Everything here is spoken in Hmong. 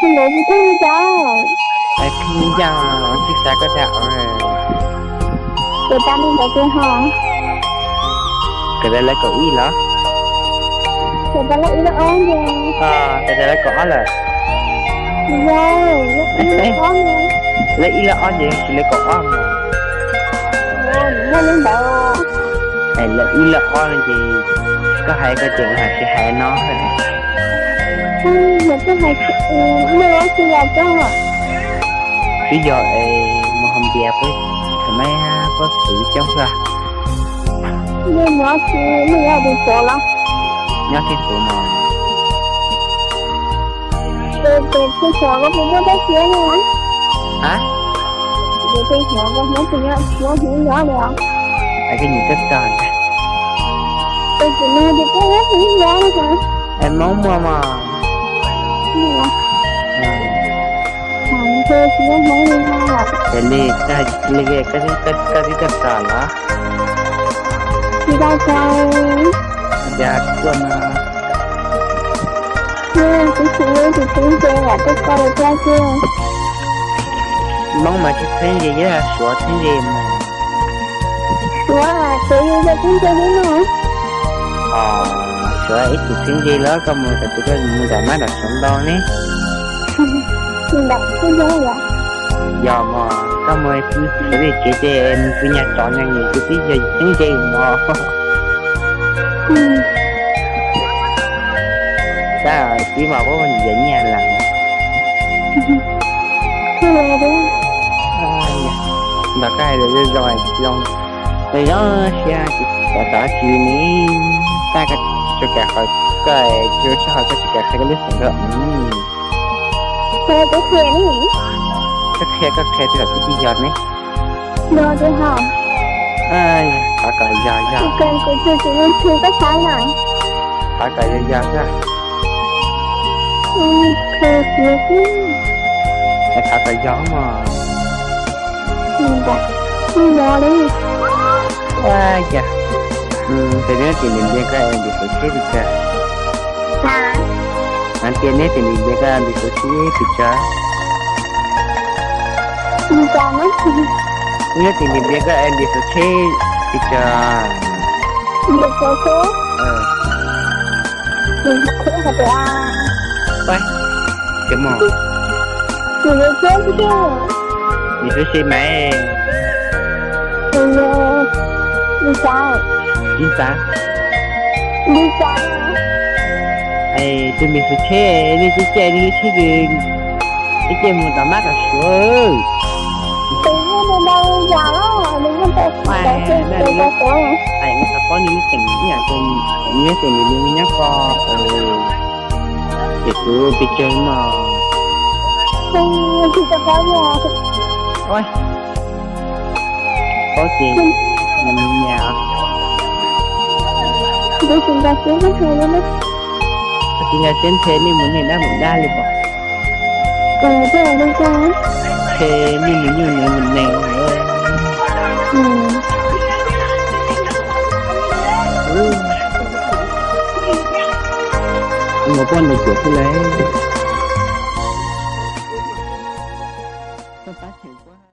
Ntawd tsis pheej li cas. Pheej ncaj, tsis xav koj dag. Ces tau li ntawd tiag ho. Kawm tau lawv kaum ib los? Kawm tau lawv ib lawv ob ntag. Kawm tau lawv kaum ob lawm. Yog, lawv ib lawv ob ntag. Lawv ib lawv ob ces tsis lawv kaum ob mas. Muaj li ntawd. Lawv ib lawv ob no ces koj hais koj ces kuv hais tsis hais no. Yog twb hais, muaj ua tsis yog tso. Twb yog es mus hauv npias puab thaum mab puab xwv coob xwb. Nej nyob tsis, nej nyob tus Suav los? Nyob tib Suav no. Tes tes tsis Suav koj puas muaj dab tsi ne? A, tes tes Suav koj muab tus nyob Suav hnyuv nyob li os. Es koj nyiam tag tag ntag. Tes tus nug tes koj nyob hnyuv nyob li os. Es Hmoob muaj mas. Ces li koj li koj twb tag tag los? Tsis tau tau. Cas tuaj no. Kuv tsis muaj tus txheeb ze lam tuaj koj li thiab xwb. Hmoob mas tsis txheeb ze, yog Suav txheeb ze mas. Suav ces yog txheeb ze li no. Os, Suav ib txwm txheeb ze los koj mus tam tus koj mus nram mab nram Suav ntau ne. Yog mas koj mus xav li tsev ces mus pw nyab tsov nyab nws kuj twb yog txheeb ze mos. Tab sis mas puab yog nyiaj lawm. Nrog koj hais lus zoo zoo, zoo zoo siab tsis xav tau dab tsi ne. Tab koj tsis kam qhia, koj tsis sab hov koj tsis kam qhia koj lub xeem rau. Koj qhia, koj qhia twb kom twb tsis yog ne. Yog tiag hos. Thov kom yog yog. Thov kom yog yog xwb. Thov kom yog mos. Ua cas, ces neb tim ntiag ntiag koj es ntim xuv tsheb pes tsawg? Hais tias neb tim ntiag ntiag koj ntim xuv tsheb pes tsawg? Neb tim ntiag ntiag koj es ntim xuv tsheb pes tsawg? Ntim xuv tsheb mas. Tsis xav. Es tus ntim xuv tsheb, nej caij caij nej lub tsheb, caij caij mus tom mab tom Suav. Nws xav paub nej lub xeem ib yam, nws xeem nws nyob ko, ces kuv pes tsawg no. Paub ces nyias nyias. Tsis nkag siab ntshe nej mus neeg dab mus dab li pom. Ntshe nej mus nyuj nws mus neeg. Ua poj ntawd cuam xwb lauj.